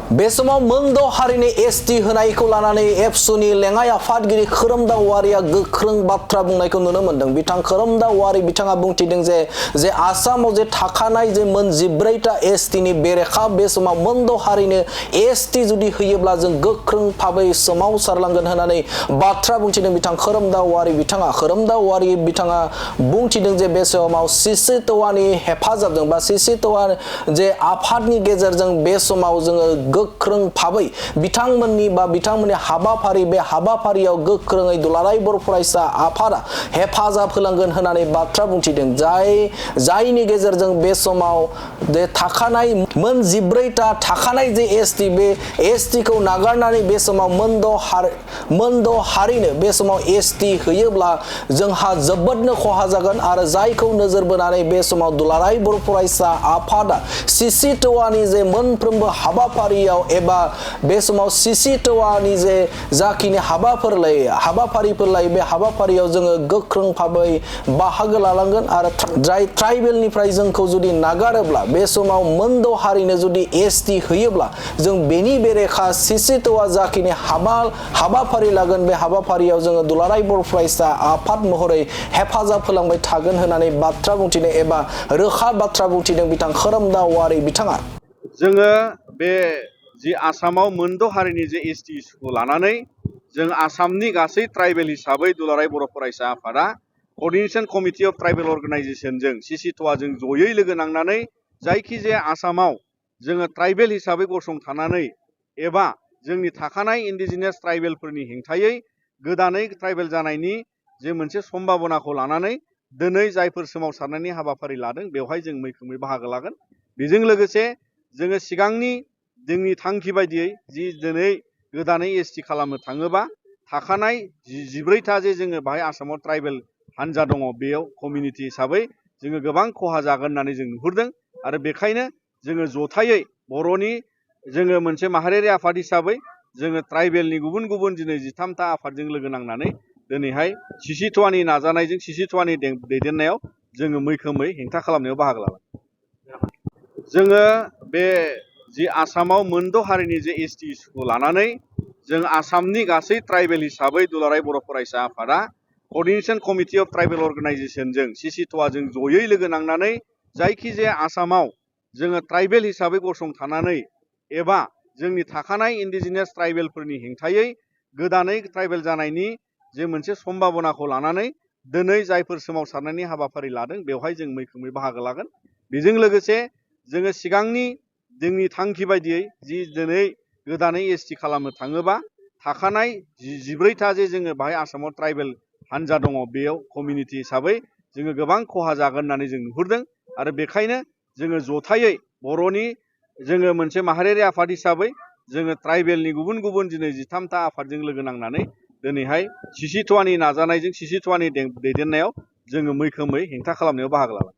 बे समाव मोनद' हारिनि एसटि होनायखौ लानानै एबसुनि लेङाइ आफादगिरि खोरोमदाव औवारिया गोख्रों बाथ्रा बुंनायखौ नुनो मोनदों। बिथां खोरोमदाव औवारि बिथाङा बुंथिदों जे आसामाव जे थाखानाय जे मोन 14टा एसटिनि बेरेखा बे समाव मोनद' हारिनो एसटि जुदि होयोब्ला जों गोख्रों भाबै सोमावसारलांगोन होननानै बाथ्रा बुंथिदों बिथां खोरोमदाव औवारि बिथाङा। खोरोमदाव औवारि बिथाङा बुंथिदों जे बे समाव सिसि ट'आनि हेफाजाबजों बा सिसि ट'आ जे आफादनि गेजेरजों बे समाव जोङो गोख्रों भाबै बिथांमोननि हाबाफारि बे हाबाफारियाव गोख्रोङै दुलाराय बर' फरायसा आफादा हेफाजाब होलांगोन होननानै बाथ्रा बुंथिदों। जायनि गेजेरजों बे समाव जे थाखानाय मोन 14टा थाखानाय जे एसटि बे एसटिखौ नागारनानै बे समाव मोनद' हारिनो बे समाव एसटि होयोब्ला जोंहा जोबोदनो खहा जागोन आरो जायखौ नोजोर बोनानै बे समाव दुलाराय बर' फरायसा आफादा सिसि ट'आनि जे मोनफ्रोमबो हाबाफारियाव एबा बे समाव सिसि ट'आनि जे जाखिनि हाबाफारिफोर लायो बे हाबाफारियाव जोङो गोख्रों भाबै बाहागो लालांगोन आरो जाय ट्राइबेलनिफ्राय जोंखौ जुदि नागारोब्ला बे समाव मोनद' हारिनो जुदि एसटि होयोब्ला जों बेनि बेरेखा सिसि ट'आ जाखिनि हाबाफारि लागोन बे हाबाफारियाव जोङो दुलाराय बर' फरायसा आफाद महरै हेफाजाब होलांबाय थागोन होननानै बाथ्रा बुंथिदों एबा रोखा बाथ्रा बुंथिदों बिथां खोरोमदाव औवारि बिथाङा। जोङो बे जि आसामाव मोनद' हारिनि जे एसटि इस्युखौ लानानै जों आसामनि गासै ट्राइबेल हिसाबै दुलाराय बर' फरायसा आफादा कर्डिनेशन कमिटि अफ ट्राइबेल अर्गानाइजेशनजों सिसि ट'आजों जयै लोगो नांनानै जायखिजाया आसामाव जोङो ट्राइबेल हिसाबै गसंथानानै एबा जोंनि थाखानाय इन्डिजिनियास ट्राइबेलफोरनि हेंथायै गोदानै ट्राइबेल जानायनि जे मोनसे सम्भाबनाखौ लानानै दिनै जायफोर सोमावसारनायनि हाबाफारि लादों बेवहाय जों मैखोमै बाहागो लागोन। बेजों लोगोसे जोङो सिगांनि जोंनि थांखि बायदियै जि दिनै गोदानै एसटि खालामनो थाङोबा थाखानाय 14टा जे जोङो बाहाय आसामाव ट्राइबेल हान्जा दङ बेयाव कमिउनिटि हिसाबै जोङो गोबां खहा जागोन होननानै जों नुहुरदों आरो बेखायनो जोङो जथायै बर'नि जोङो मोनसे माहारियारि आफाद हिसाबै जोङो ट्राइबेलनि गुबुन गुबुन दिनै 13टा आफादजों लोगो नांनानै दिनैहाय सिसि ट'आनि नाजानायजों सिसि ट'आनि दैदेननायाव जोङो मैखोमै हेंथा खालामनायाव बाहागो लागोन। जोङो बे जि आसामाव मोनद' हारिनि जे एसटि इस्युखौ लानानै जों आसामनि गासै ट्राइबेल हिसाबै दुलाराय बर' फरायसा आफादा कर्डिनेशन कमिटि अफ ट्राइबेल अर्गानाइजेशनजों सिसि ट'आजों जयै लोगो नांनानै जायखिजाया आसामाव जोङो ट्राइबेल हिसाबै गसंथानानै एबा जोंनि थाखानाय इन्डिजिनियास ट्राइबेलफोरनि हेंथायै गोदानै ट्राइबेल जानायनि जे मोनसे सम्भाबनाखौ लानानै दिनै जायफोर सोमावसारनायनि हाबाफारि लादों बेवहाय जों मैखोमै बाहागो लागोन। बेजों लोगोसे जोङो सिगांनि जोंनि थांखि बायदियै जि दिनै गोदानै एसटि खालामनो थाङोबा थाखानाय 14टा जे जोङो बाहाय आसामाव ट्राइबेल हान्जा दङ बेयाव कमिउनिटि हिसाबै जोङो गोबां खहा जागोन होननानै जों नुहुरदों आरो बेखायनो जोङो जथायै बर'नि जोङो मोनसे माहारियारि आफाद हिसाबै जोङो ट्राइबेलनि गुबुन गुबुन दिनै 13टा आफादजों लोगो नांनानै दिनैहाय सिसि ट'आनि नाजानायजों सिसि ट'आनि दैदेननायाव जोङो मैखोमै हेंथा खालामनायाव बाहागो लागोन।